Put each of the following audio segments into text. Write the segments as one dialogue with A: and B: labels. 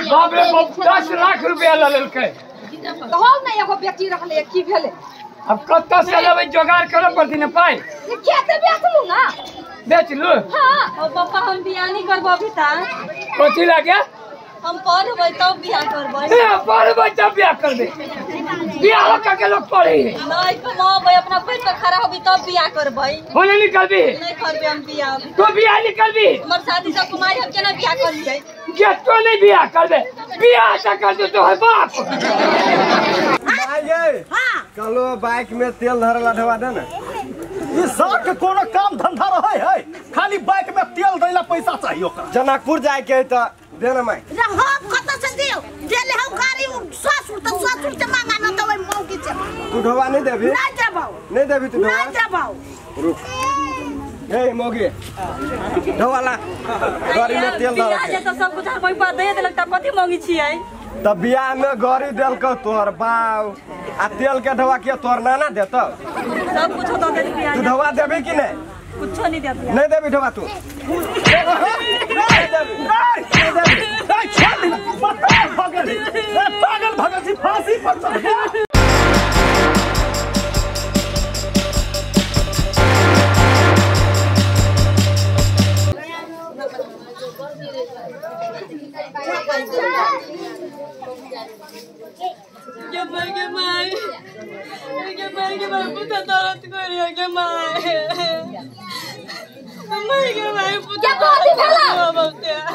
A: बाप रे बाप 10 लाख रुपया ल लेलकै।
B: कहौ ने एगो बेटी रहलै की भेलै?
A: अब कत्ता से लेबै जोगाड़ करऽ पड़ती ने पाइ।
B: खेत बेचलू ना?
A: बेचलू?
B: हां।
C: ओ पापा हम बियाह नहीं करबो अभी ता।
A: कथी लागे?
C: हम पढ़बै तब बियाह करबै।
A: ए पढ़बै तब बियाह करबै। बियाह का के लोग पढ़े है।
C: नहीं कमाबै अपना पैर पर खड़ा होबी तब बियाह करबै।
A: होने निकलबी?
C: नहीं करबै हम बियाह।
A: तो बियाह निकलबी?
C: हमर शादी सब कुमारी हम केना बियाह करियै?
A: के तो नहीं बियाह करबे, बियाह त कर दे तो है बाप।
D: भाई ये
E: हां
D: कलो बाइक में तेल धरला ढवा दे ना।
F: ई सार के कोनो काम धंधा रहे है, खाली बाइक में तेल दैला पैसा चाहिए ओकरा।
D: जनकपुर जाय के है त दे ना माई।
E: रे हम कत से दियो? जे ले हम गाड़ी ससुर त ससुर से मांगा न त ओइ मौकी से।
D: तू ढोवा नहीं देबी?
E: नहीं देबौ।
D: नहीं देबी तू ढोवा?
E: नहीं देबौ।
D: रुक ए मौगी ढोवा ला गाड़ी में तेल धर
C: के। त सब कुछ पैसा दे देलक त कथि मांगी छियै?
D: त बियाह में गाड़ी देलक तोहर बाप आ तेल के ढोवा के तोहर नाना देतौ।
C: सब कुछ the देलक बियाह।
D: तू ढोवा देबी कि नहीं?
C: कुछ नहीं देबी।
D: नहीं देबी ढोवा तू? नहीं देबी। नहीं देबी।
F: नहीं छोड़ दे पागल पागल भगल छी फांसी पर चढ़ गया।
C: गे माई गे माई गे माई गे माई पुता दर्द करिया गे माई माई गे माई पुता
B: के कथि भेला?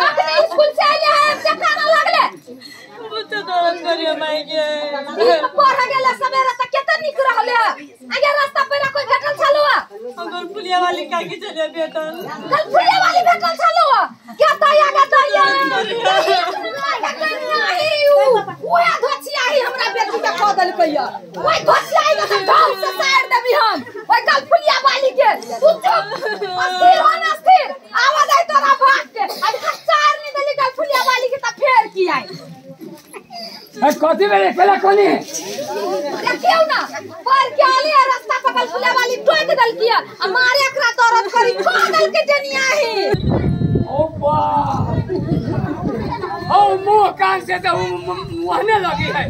B: अखने स्कूल से आइले है से खाना लागले।
C: पुता दर्द करिया माई गे।
B: पढ़ गेले सवेरे त केते निक रहले। आगे रास्ता पर कोई भेटल छलो?
C: अगर पुलिया वाली काकी चले भेटल।
B: कल पुलिया वाली भेटल छलो? के तैया के तैया ओए धोचियाही हमरा बेटी के कह देलकै। ओए धोचियाही के ढोल से साइड देबी हम। ओए कल पुलिया वाली के तू चुप अस्थिर हो न अस्थिर आवाज आई तोरा भाग के। अब चार नहीं देली कल पुलिया वाली के त फेर की आई।
A: ए कथि भेलै पहले कोनी?
B: देखियौ ना पर के आले रास्ता पर कल पुलिया वाली टोक देलकी आ मारे एकरा दर्द करी कह देलकै डनियाही।
A: ओ बाप ओ मुंह कान से तो वहने लगी है।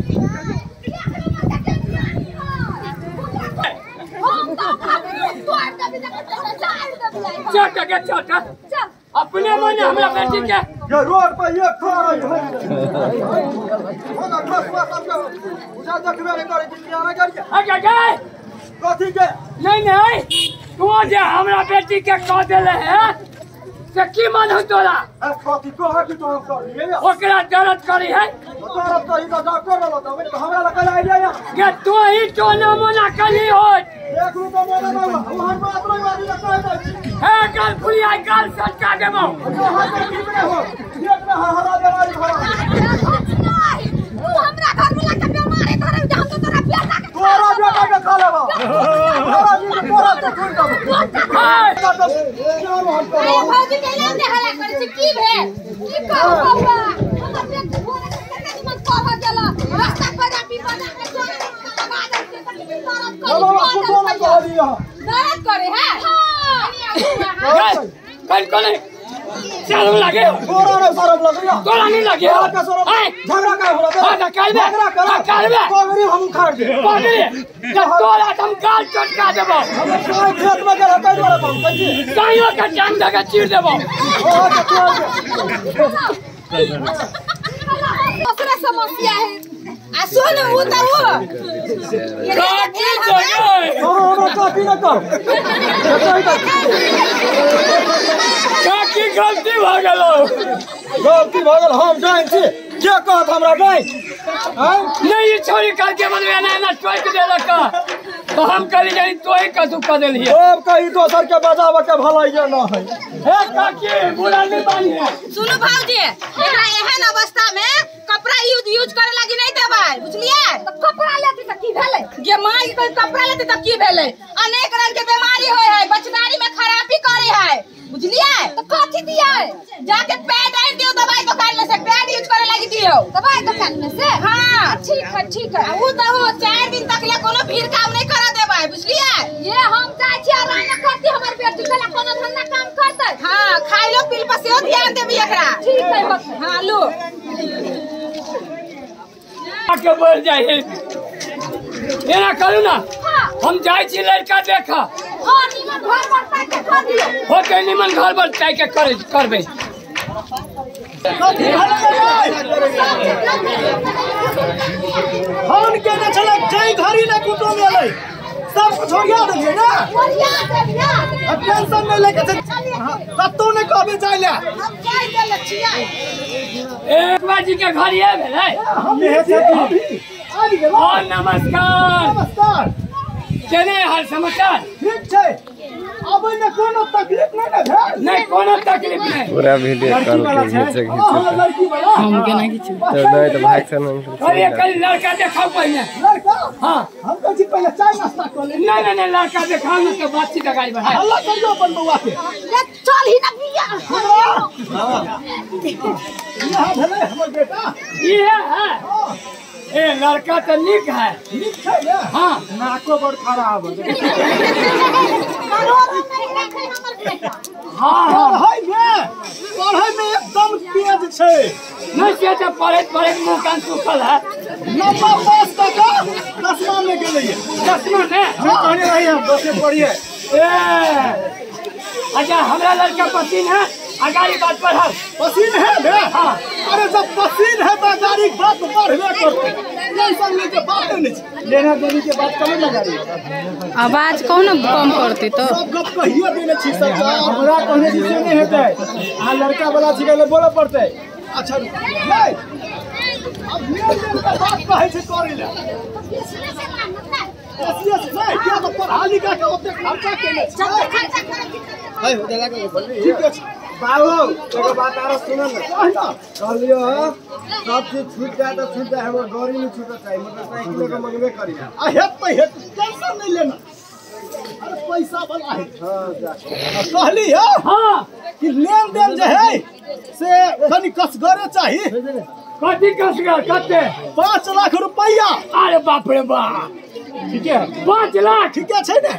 A: चल चल चल अपने मन हमरा बेटी के
F: ये रोड पर ये खा रही है। ओना ठसवा सब के उजा देखबे नहीं करे कि आना करिए।
A: आगे गए
F: कथि के?
A: नहीं नहीं तू जे हमरा बेटी के कह देले है से की मन हो तोरा?
F: कथि कह कि तो हम कर लिए
A: ओकरा दर्द करी है।
F: दर्द करी त डॉक्टर रहलो त हमरा लग आइले या
A: के तू ही टोना मोना कली हो।
F: एक रुपया मोना ना हम बात नहीं वाली कह दै छी।
A: हे गल फुलिया गल सटका देबो।
F: हाथ में की हो एक में हरा बीमारी भरा।
B: तू हमरा घर में लग बीमारी धरे हम तो तोरा बेटा के
F: तोरा बेटा के खा लेबो। तोरा जी के तोरा तो छोड़ देबो।
B: अरे भौजी के नाम ने हल्ला करै छी की भेल? की कहू बौआ हमर बेटी भोरे से कते निमन पढ़ गेला रास्ता पर आपी बना के तोरा लगा देलकै त की दर्द करी दर्द करे है। हां
A: कल कल शर्म लागे
F: तोरा नहीं शर्म लगे
A: तोरा नहीं लगे
F: झगड़ा का हो रहा
A: हां त करबे
F: झगड़ा कर
A: हां करबे
F: पगड़ी हम उखाड़ दे
A: पगड़ी त तोरा हम गाल चटका देबो।
F: हम कोई खेत में गेल तै दुआरे हम कैसे
A: साइयो के जान दे के चीर देबो।
F: ओ त तोरा
B: दूसरा समस्या है आ सुन उ त उ
A: काकी जगह
F: हां हमरा काकी न कर
A: काकी गलती भ गेलो।
F: गलती भ गेल हम जान छी के कहत हमरा नहीं हां
A: नहीं ई छोरी कल के बनवे ना ना टोक देलक तो हम कली जाई तोई कथु क देलिए।
F: सब कही दोसर के बजाव के भलाई न है।
A: हे काकी बुरा नहीं मानिए।
B: सुनु भौजी एकरा एहन अवस्था में कपड़ा यूज करे लागी नहीं देबै बुझलिए? त कपड़ा लेती त की भेलै? गे माई के कपड़ा लेती त की भेलै? अनेक रंग के बीमारी होय है बचदारी में खराबी करे है बुझलिए? त कथि दिए? जाके पैड आनि दियो दवाई दुकान में से पैड यूज करे लागी दियो दवाई दुकान में से। हां ठीक है ठीक है। उ त हो 4 दिन तक ले कोनो भीड़ काम नहीं करा देबै। बुझलियै?
E: ये हम जाइ छी आराम करती हमर बेटी कला कोनो धंधा काम करतै।
B: हां, खाइलो पील पर सेहो ध्यान देबी एकरा।
E: ठीक है होतै।
B: हां लो।
A: के बोल जाइ है। एना करू ना। हम जाइ छी लड़का देखा।
E: हां निमन घर पर ताके कर दियो।
A: होतै निमन घर पर ताके करबै।
F: फोन केने छलै जै घड़ी ने कुटुम एलै सब कुछ ओरिया देलियै ने।
E: ओरिया देलियै।
F: अब टेंशन नहीं लेके छै, कतौ नहीं कहबे जाय ले।
E: हम जाय देले छियै।
A: एक बाजी के घर ये भेलै।
F: हम आबि गेलौ।
A: नमस्कार।
F: नमस्कार।
A: केने हाल समाचार?
F: ठीक छै। आबै में कोनो तकलीफ नहीं ने भेल?
A: नहीं कोनो तकलीफ नहीं।
D: पूरा वीडियो कॉल के घीचे घीचे
F: लड़की वाला
C: हम केना घीचू
D: तो नहीं तो भाग से नहीं।
A: अरे कल लड़का देखाओ पहले।
F: लड़का?
A: हां
F: हम कहै छी पहले चाय नाश्ता कर ले।
A: नहीं नहीं नहीं लड़का देखाओ न तो बातचीत लगाई बढ़ाए।
F: हल्ला करियो अपन बउआ के।
E: ले चल ही ना बिया।
F: यहां भेलै हमर बेटा।
A: ई है। ए लड़का तो निक है।
F: निक छै ने?
A: हां।
F: नाको बड़ खराब है।
A: हां
F: पढ़ाई में एकदम तेज छै।
A: नहीं से तो पढ़ैत पढ़ैत मुंह कान सुखल है।
F: नब्बा पास कऽ दसमा में गेलै।
A: दसमा में?
F: हम कहने रही हम दस में पढ़िए।
A: ए अच्छा हमरा लड़का पसीन है अगाड़ी बात बढ़ाओ।
F: पसीन है बे?
A: हां।
F: अरे जब पसीन है तो अगाड़ी बात बढ़बे करतै। टेंशन ले के बात नहीं छै। लेना देनी के बात कमे ना गाड़ी।
C: आवाज कौन कम करती तो
F: सब गप कहियो देने छी सरकार।
G: हमरा कहने छी से नहीं हेतै। आ लड़का वाला छी गेले बोलऽ पड़तै।
F: अच्छा नहीं अब लेन देन के बात कहै छै करै ले। नहीं क्या तो पढ़ा लिखा के ओते खर्चा केने छै। ठीक है
G: बाबू एगो बात आरो सुन न। कहलियो सब चीज छूट जाए तो छूट जाए, हमर गौरी नहीं छूटत चाही। मोटरसाइकिल के मंगबे करी।
F: आ हेतै हेतै टेंशन नहीं लेना। अरे पैसा वाला है।
G: हां जा
F: कहली है।
A: हां
F: कि लेन देन जे है से कनी कसगरे चाही।
A: कथी कसगर? कते?
F: 5 लाख रुपया।
A: अरे बाप रे बाप।
F: ठीक है
A: 5 लाख
F: ठीक है छै ने?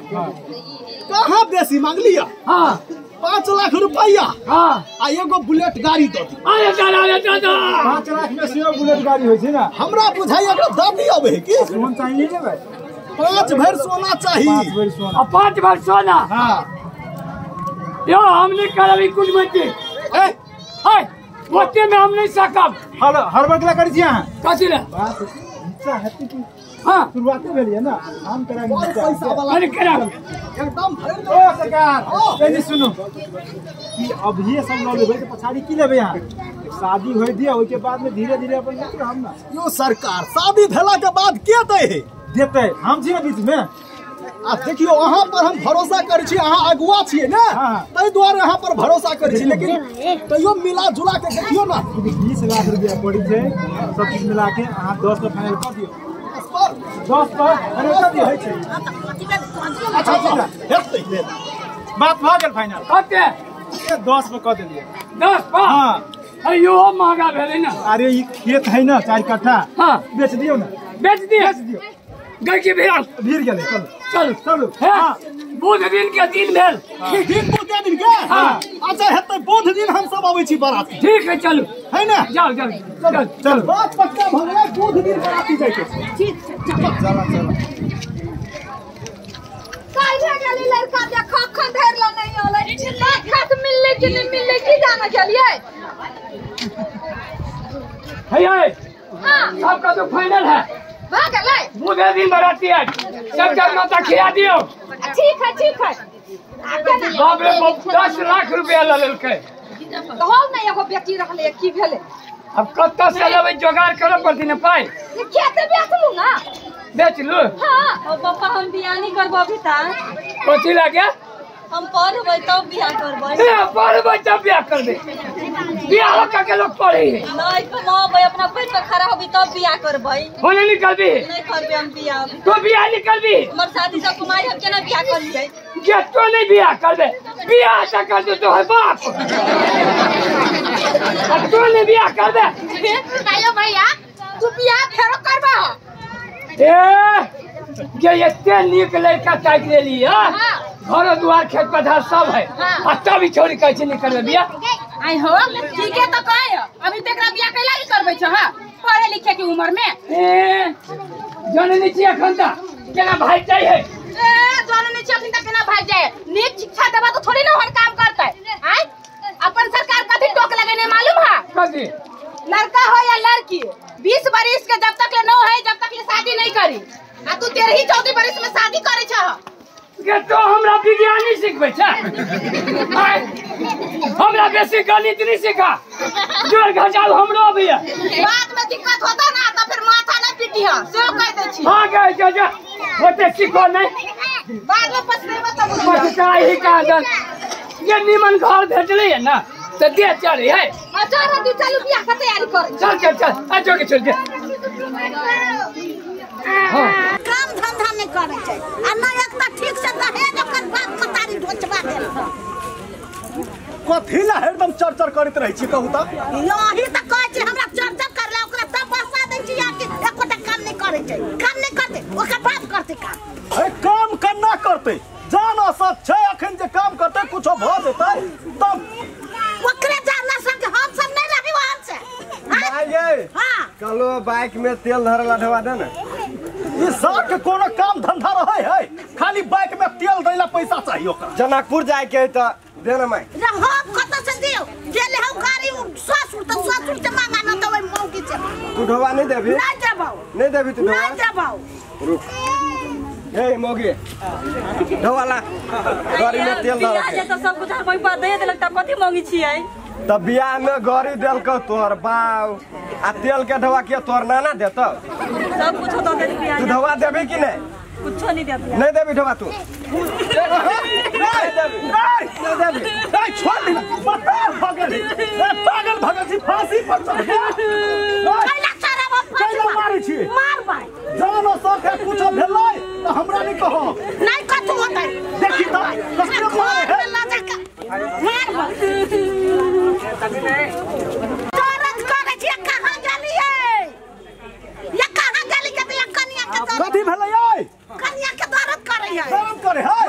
F: कहाँ बेसी मांगलिया?
A: हां
F: 5 लाख रुपया।
A: हां
F: आ एगो बुलेट गाड़ी दऽ दी।
A: अरे दादा अरे दादा
G: 5 लाख में सेहो बुलेट गाड़ी होइ छै ने।
F: हमरा बुझाइ एकरा दऽ दी अबै है की?
G: सोन चाही नहीं लेबै?
F: 5 भरि सोना चाही।
G: 5 भरि सोना।
A: आ 5 भरि सोना।
G: हां
A: यो हम नहीं करब ई कुटमैती।
G: ए
A: है ओते में हम नहीं सकब।
G: हर हड़बड़ केला करै छी अहाँ?
A: कथी ले?
G: बात नीचा हेतै की?
A: हां
G: शुरुआते भेलियै ना। हम करा
F: पैसा वाला
A: अरे करा
F: एकदम भरि
G: ओ सरकार। ए सुनू कि अभिये सब ल लेबै त पछाड़ी की लेबै अहाँ? शादी होय दिया ओइ के बाद में धीरे धीरे अपन लेते हम ना।
F: यो सरकार शादी भेला के बाद के दै है?
G: देतै हम छी ना बीच में।
F: आ देखियो अहाँ पर हम भरोसा करै छी, अहाँ अगुआ छियै ने ताहि दुआरे अहाँ पर भरोसा करै छी, लेकिन तैयो मिला जुला के देखियो ना।
G: 20 लाख रुपया पड़ी छै सब चीज मिला के अहाँ 10 पर फाइनल कर दियो। 10 पर फाइनल कर दियो।
F: अच्छा हेतै
G: बात भऽ गेल फाइनल।
A: कते?
G: 10 पर कऽ देलियै।
A: 10 पर?
G: हां।
A: अरे यो महंगा भेलै ना।
G: अरे ई खेत है ना 4 कट्ठा।
A: हां
G: बेच दियो ना।
A: बेच दियो।
G: बेच दियो।
A: गई भीड़
G: भीड़ गेलै। चलू
A: चलू
G: चलू।
A: हां बुध दिन के दिन भेल।
F: दिन बुध दिन के?
A: हां।
F: अच्छा हेतै बुध दिन हम सब अबै छी बाराती।
A: ठीक है चलू
F: है ना?
A: जाओ जाओ चल
G: चल।
F: बात पक्का भऽ गेलै बुध दिन बाराती जाइ के।
E: ठीक छै चल
G: चल चल।
E: काल्हि गेली लड़का देखा अखन धरि ल नहीं अलै। खास मिललै कि नहीं मिललै की जाने गेलियै।
A: है है
E: हां
A: सबका तो फाइनल है।
E: भऽ गेलै
A: बुधे दिन बाराती है। सब जग माता खिया दियो।
E: ठीक है ठीक है।
A: बाप रे बाप 10 लाख रुपया ल लेलकै।
E: कहौ ने एगो बेटी रहलै की भेलै?
A: अब कतऽ से लेबै जोगाड़ करऽ पड़तै ने पाइ।
E: खेत बेचलू ना?
A: बेचलू?
E: हां।
C: ओ पापा हम बियाह नहीं करबो अभी तक।
A: कथी लागे?
C: हम पढ़बै तब बियाह करबै।
A: ए पढ़बै तब बियाह करबै। बियाह कऽ के लोग पढ़ै है।
C: नहीं कमाबै अपना पैर पर खड़ा होबी तब बियाह करबै।
A: होने नहीं करबी?
C: नहीं करबै हम बियाह।
A: तो बियाह नहीं करबी?
C: हमर शादी सब कुमारी हम केना बियाह करियै?
A: जे तो नहीं बियाह करबे बियाह त कर दे तोहर बाप। आ तो नहीं बियाह करबे?
E: आयो भैया तू बियाह फेरो करबा?
A: ए के एते नीक लड़का ताकि लेली है, घर द्वार खेत पथार सब है, आ तब ई छोरी कहै छै नहीं करबै बियाह।
B: आई हो ठीके तो कहे, अभी तक बियाह कैला की करबै छ? हां, पढ़े लिखे के उम्र में।
A: ए जाने नहीं छी अखन त केना भाग जाइ है।
B: ए जाने नहीं छी अखन त केना भाग जाय? नीक शिक्षा देबा तो थोड़ी ना ओहन काम करतै। आय अपन सरकार कथी टोक लगेने मालूम है?
A: कथी?
B: लड़का हो या लड़की 20 बरिस के जब तक ले न है जब तक ले शादी नहीं करी, आ तू 13-14 बरिस में शादी करे छ।
A: के तो हमरा विज्ञानी सिखबै छ, हमरा बेसी गणित नहीं सिखा, जोर घटाव हमरो अभी है।
B: बाद में दिक्कत होता ना तो फिर माथा नहीं पीटी है, सेहो कह दै छी।
A: हां कह जो जो होते सिखो नहीं,
B: बाद में पछतेबो तब
A: पछताई ही काजन। ये निमन घर भेटलै है ना तो दे चढ़े है।
E: अच्छा रह चलू बियाह के तैयारी कर।
A: चल चल चल आ जो के चल जा। हां
H: काम धंधा नहीं करे छै आ न एकटा ठीक से दहेज ओकर बाप मतारी ढोचबा देल।
F: कथी ला हरदम चर-चर करैत रहै छी कहू त?
H: यही त कहै छी हमरा चर-चर करला ओकरा तब बसा दै छी कि एकोटा काम नहीं करे छै। काम नहीं करते ओकर बाप करते काम।
F: अरे काम केना करते? जाना सब छै अखन जे काम करते कुछो भ जेतै तब
H: ओकरे जाना सब हम सब नहीं रही वहां से।
D: भाई ये
H: हां
D: कलो बाइक में तेल धरला ढवा दे ना।
F: ई सब के कोनो काम धंधा रहे है, खाली बाइक में तेल दैला पैसा चाहिए ओकरा।
D: जनकपुर जाय के है त दे ना माई।
H: हम कत से दियो जे ले हम गाड़ी ससुर त ससुर से मांगा न त ओइ मौकी से।
D: तू ढोवा नहीं देबी?
H: नहीं देबौ।
D: नहीं देबी तू ढोवा?
H: नहीं देबौ।
D: रुक ए मौगी ढोवाला गाड़ी में तेल धर
C: के त सब कुछ पैसा दे देलक त कथि मांगी छियै?
D: त बियाह में गाड़ी देलक तोहर बाप आ तेल के ढोवा के तोहर नाना देतौ।
C: सब कुछ दे देलक बियाह।
D: तू ढोवा देबी कि नहीं?
C: कुछो नहीं देबी।
D: नहीं देबी ढोवा तू? नहीं देबी। नहीं देबी।
F: नहीं छोड़ दे, पागल भगल ए पागल भगल छी फांसी पर चढ़ गया।
H: कैला चढ़ब हम फांसी
F: कैला मारै छी?
H: मारबै
F: जानो सब के कुछो भेलै त हमरा नहीं कहो।
H: नहीं कथु होतै।
F: देखी त ककरो मारे है
H: ला जा के मारबै। दर्द करै छी। कहां गेलियै? या कहां गेली के त कनिया के दर्द
F: कथि भेलै?
H: कनिया के दर्द करै है।
F: दर्द करे है?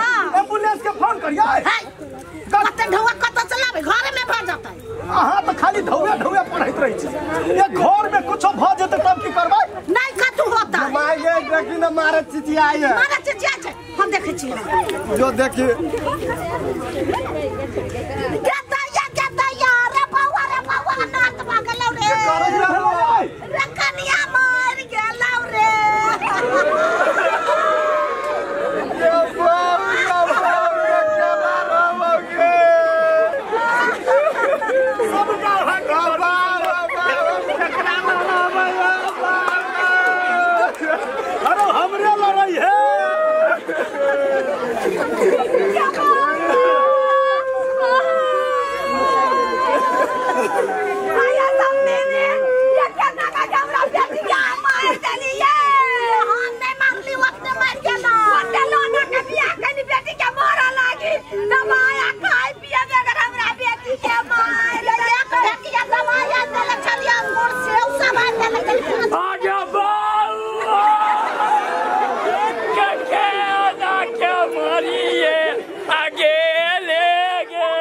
F: एम्बुलेंस के फोन करियै।
H: कते ढौआ कत से लाबै? घरे में भ जेतै।
F: अहाँ त खाली ढौआ ढौआ पढ़ैत रहै छी। ये घर में कुछो भ जेतै तब की करबै?
H: नहीं कथु होतै।
D: माय गे देखी न मारे चिचियाई है।
H: मारे चिचियाई छै हम देखै छी।
D: जो देखी
H: के दैया के दैया रे बौआ रे बौआ नात भ गेलौ रे। रे कनिया मर गेलौ रे।
D: ये बाप रे के मारो मगे
F: सब गाढ़ा अरे हमरे लड़ाई है।
E: आया सब मैंने ये केना का हमरा बेटी के मार देलियै।
H: हम नहीं मारली अपने मार गेलौ।
E: ओते लोना के बियाह कनी बेटी के मारा लागी दवाया खाय पिए बगैर हमरा बेटी के मार
H: बेटी के दवाया देलक छलियै अंगूर सेब सब आनि देलक छलियै।
A: आगे बाबू के के ना के मरिए आगे ले गे।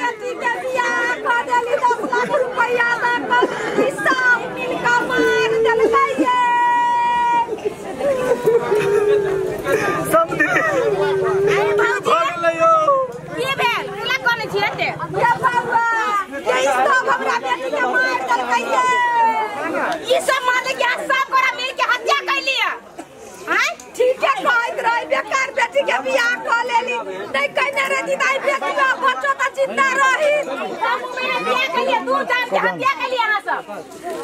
E: बेटी के बियाह कऽ देली 10 लाख रुपैया लऽ कऽ ई सब मिल कऽ मार देलकै।
F: समझी भऽ गेलै यौ।
B: की भेल? केला कनै छी एते?
E: ये बाबा ये सब हमरा बेटी के मार देलकै।
B: ई सब मारले के सब गोरा मिल के हत्या कैलियै।
E: आय ठीके कहैत रही बेकार बेटी के बियाह कऽ लेली। नहीं कहने रही दाई बेटी के बच्चो त जिंदा रही।
B: हम मेरे बियाह कैलियै दू जान के हत्या कैलियै अहाँ सब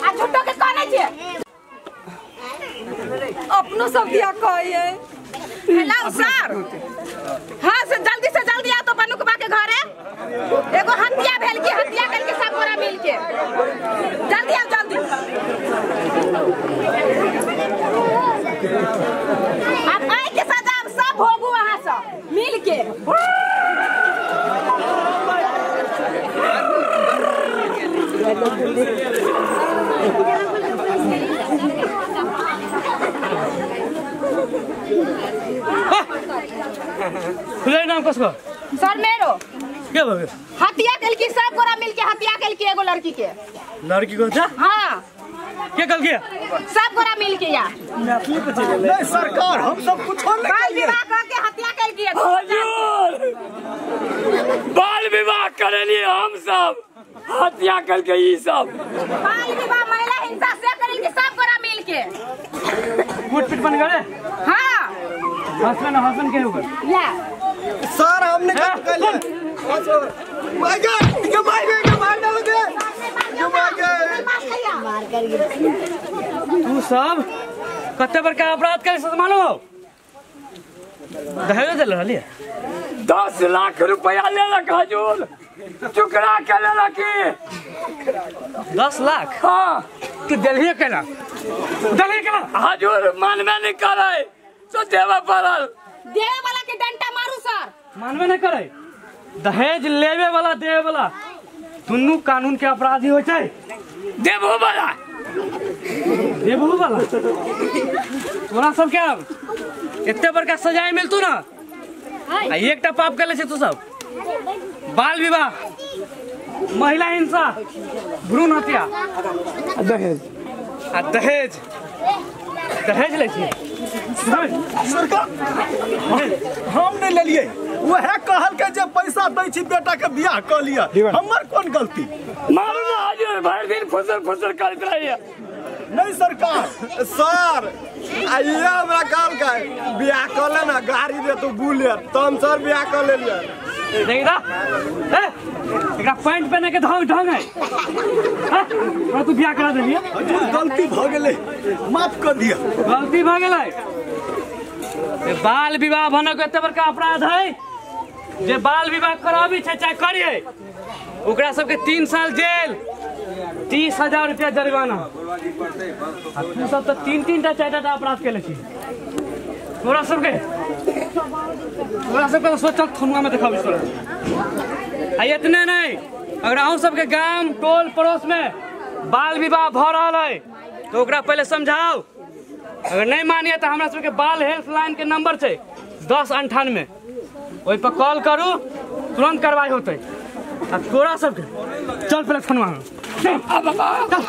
B: आ झूठो के कनै छियै।
E: अपनो सब बियाह कहै।
B: हेलो सर, हाँ से जल्दी आओ तो बनुकबा के घरे एगो हत्या भेल की हत्या करके सब गोरा मिल के जल्दी आओ जल्दी। अब आइ के सजा सब भोगू अहाँ सब मिल के।
A: नाम कसको
B: सर मेरो
A: के भयो
B: हत्या केलकी सब गोरा मिलके हत्या केलकी एगो लड़की के
A: लड़की को था
B: हां
A: के कल के
B: सब गोरा मिलके या
F: नहीं सरकार हम सब कुछ नहीं
B: बाल विवाह करके हत्या केलकी
A: हजूर बाल विवाह करेली हम सब हत्या करके ई सब
B: बाल विवाह महिला हिंसा से करेलकी सब गोरा मिलके
A: कूट पीट बन गए
B: हां
A: हसबैंड हसबैंड के होगा
B: या
D: सर हमने क्या कर लिया my God ये मार गए ये मार डालो दे ये मार गए
H: मार कर
A: तू सब कते बड़का अपराध करे से मालूम हो दहेज देल रहली 10 लाख रुपया लेलक हजूर चुकरा के लेलक 10 लाख हां तू देलही केना देलही केना हजूर मानबे नहीं करे तो देवे पड़ल
B: देवे वाला के डंडा मारू सर
A: मानबे नहीं करे दहेज लेवे वाला देवे वाला दुनू कानून के अपराधी हो छै देबो वाला देबो वाला तोरा सब के अब एते बड़का सजाय मिलतू ना आ एकटा पाप कर ले छै तू सब बाल विवाह महिला हिंसा भ्रूण हत्या दहेज आ दहेज दहेज ले छी
F: सरकार हम नहीं लेलिए वह कहल के जे पैसा दै छी बेटा के बियाह क लिया हमर कोन गलती
A: मारू ना हजूर भर दिन फुसर फुसर करत रहिए
F: नहीं सरकार
D: सर आइए हमरा कहल के बियाह क ले ना गाड़ी दे तू बुलेट त हम सर बियाह क लेलिए
A: देख दा ए एकरा पैंट पहने के ढंग ढंग है हां तू बियाह करा देलिए
F: हजूर गलती भ गेलै माफ कर दिया
A: गलती भ गेलै बाल विवाह भनक एते बड़का अपराध है जे बाल विवाह कराबी छै चाहे करिए ओकरा सबके 3 साल जेल 30,000 रुपया जुर्माना। तू सब तो 3-3 टा 4 टा अपराध केले छी तोरा सबके तो सोचल थनुआ में देखाबी तोरा। आ इतने नहीं अगर अहूँ सबके गाम टोल पड़ोस में बाल विवाह भ रहल है तो ओकरा पहले समझाओ। अगर नहीं मानिए तो हमरा सबके बाल हेल्पलाइन के नंबर छै 1098 ओहि पर कॉल करू तुरंत कार्रवाई होतै। आ तोरा सबके चल पहले थनुआ में चल चल।